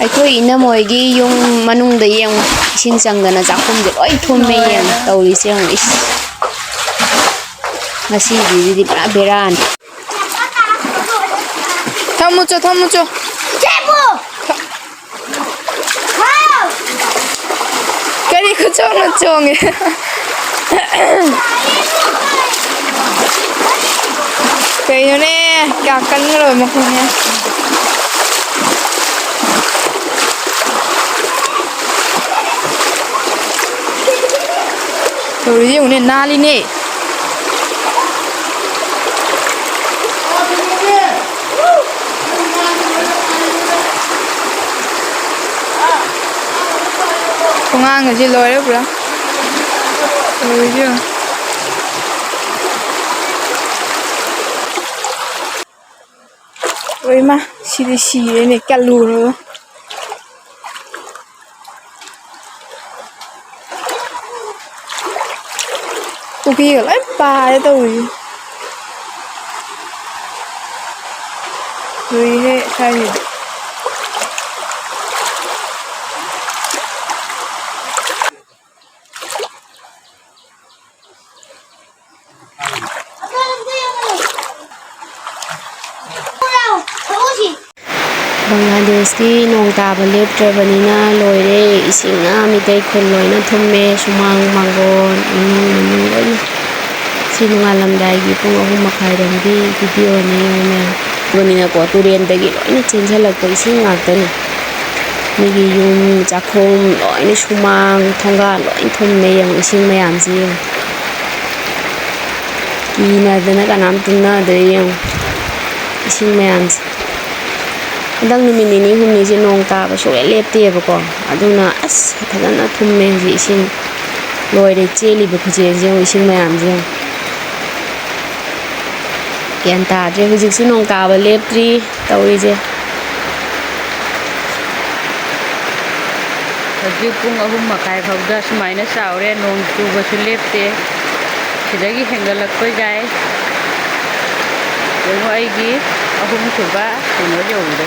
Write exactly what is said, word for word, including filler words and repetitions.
ꯑꯩꯈꯣꯏ ꯏꯅꯝꯃꯣꯏꯒꯤ ꯌꯨꯝ ꯃꯅꯨꯡꯗ ꯌꯦꯡꯉꯨ, ꯏꯁꯤꯡ ꯆꯪꯗꯅ ꯆꯥꯛꯈꯨꯝꯁꯦ ꯂꯣꯏ ꯊꯨꯝꯃꯦ꯫ ꯌꯦꯡꯉꯨ ꯇꯧꯔꯤꯁꯦ, ꯌꯦꯡꯉꯨ꯫ ꯏꯁ, ꯉꯁꯤꯒꯤꯁꯤꯗꯤ ꯄꯨꯔꯥ ꯕꯦꯔꯥꯅꯤ꯫ ꯊꯝꯃꯨ ꯆꯣ, ꯊꯝꯃꯨ ꯆꯣ꯫ ꯀꯔꯤ ꯈꯨꯆꯣꯡꯅꯣ ꯆꯣꯡꯉꯦ? ꯀꯩꯅꯣꯅꯦ, ꯀꯌꯥ ꯀꯟꯈ꯭ꯔꯕ ꯃꯈꯣꯟꯅꯦ꯫ ꯇꯧꯔꯤꯁꯦ ꯌꯦꯡꯉꯨꯅꯦ, ꯅꯥꯜꯂꯤꯅꯦ꯫ ꯈꯣꯡꯉꯥꯡꯒꯁꯦ ꯂꯣꯏꯔꯦ ꯄꯨꯔꯥ꯫ ꯂꯣꯏꯔꯦ ꯏꯕꯦꯝꯃ꯫ ꯑꯣ ꯏꯃꯥ, ꯁꯤꯗꯤ ꯁꯤꯔꯦꯅꯦ, ꯀꯜꯂꯨꯔꯒ꯫ ꯄꯨꯈ꯭ꯔꯤꯒ ꯂꯣꯏ ꯄꯥꯔꯦ ꯇꯧꯔꯤꯁꯦ꯫ ꯂꯨꯏꯍꯦ ꯁ꯭ꯋꯥꯏꯁꯤꯗꯤ꯫ ꯕꯪꯒ꯭ꯂꯥꯗꯦꯁꯀꯤ ꯅꯣꯡ ꯇꯥꯕ ꯂꯦꯞꯇ꯭ꯔꯕꯅꯤꯅ ꯂꯣꯏꯔꯦ, ꯏꯁꯤꯡꯅ ꯃꯤꯇꯩ ꯈꯨꯜ ꯂꯣꯏꯅ ꯊꯨꯝꯃꯦ, ꯁꯨꯃꯥꯡ, ꯃꯥꯡꯒꯣꯟ, ꯏꯃꯨꯡ ꯃꯅꯨꯡ ꯂꯣꯏꯅ꯫ ꯁꯤ ꯅꯣꯡꯉꯥꯜꯂꯝꯗꯥꯏꯒꯤ ꯄꯨꯡ ꯑꯍꯨꯝ ꯃꯈꯥꯏꯔꯣꯝꯒꯤ ꯚꯤꯗꯤꯑꯣꯅꯦ, ꯌꯦꯡꯉꯨ ꯃꯌꯥꯝ꯫ ꯑꯗꯨꯅꯤꯅꯀꯣ, ꯇꯨꯔꯦꯟꯗꯒꯤ ꯂꯣꯏꯅ ꯆꯦꯟꯁꯤꯜꯂꯛꯄ ꯏꯁꯤꯡ ꯉꯥꯛꯇꯅꯤ꯫ ꯃꯤꯒꯤ ꯌꯨꯝ, ꯆꯥꯛꯈꯨꯝ, ꯂꯣꯏꯅ ꯁꯨꯃꯥꯡ, ꯊꯣꯡꯒꯥꯜ ꯂꯣꯏ ꯊꯨꯝꯃꯦ꯫ ꯌꯦꯡꯉꯨ, ꯏꯁꯤꯡ ꯃꯌꯥꯝꯁꯤ ꯌꯦꯡꯉꯨ꯫ ꯀꯤꯅꯗꯅ ꯀꯅꯥꯝ ꯇꯨꯝꯅꯗ꯭ꯔꯦ꯫ ꯌꯦꯡꯉꯨ, ꯏꯁꯤꯡ ꯃꯌꯥꯝꯁꯦ꯫ ꯍꯟꯗꯛ ꯅꯨꯃꯤꯠ ꯅꯤꯅꯤ ꯍꯨꯝꯅꯤꯁꯦ ꯅꯣꯡ ꯇꯥꯕ ꯁꯨꯡꯂꯦꯞ ꯂꯦꯞꯇꯦꯕꯀꯣ꯫ ꯑꯗꯨꯅ ꯑꯁ, ꯐꯖꯅ ꯊꯨꯝꯃꯦ ꯍꯧꯖꯤꯛ ꯏꯁꯤꯡ꯫ ꯂꯣꯏꯔꯦ, ꯆꯦꯜꯂꯤꯕ ꯈꯨꯆꯦꯜꯁꯦ ꯌꯦꯡꯉꯨ, ꯏꯁꯤꯡ ꯃꯌꯥꯝꯁꯦ ꯌꯦꯡꯉꯨ꯫ ꯒ꯭ꯌꯥꯟ ꯇꯥꯗ꯭ꯔꯦ, ꯍꯧꯖꯤꯛꯁꯨ ꯅꯣꯡ ꯇꯥꯕ ꯂꯦꯞꯇ꯭ꯔꯤ ꯇꯧꯔꯤꯁꯦ꯫ ꯍꯧꯖꯤꯛ ꯄꯨꯡ ꯑꯍꯨꯝ ꯃꯈꯥꯏ ꯐꯥꯎꯗ ꯁꯨꯃꯥꯏꯅ ꯆꯥꯎꯔꯦ, ꯅꯣꯡ ꯆꯨꯕꯁꯨ ꯂꯦꯞꯇꯦ꯫ ꯁꯤꯗꯒꯤ ꯍꯦꯟꯒꯠꯂꯛꯄ ꯌꯥꯏ꯫ ꯌꯦꯡꯉꯣ, ꯑꯩꯒꯤ ꯑꯍꯨꯝꯁꯨꯕ ꯀꯩꯅꯣ ꯌꯧꯔꯦ꯫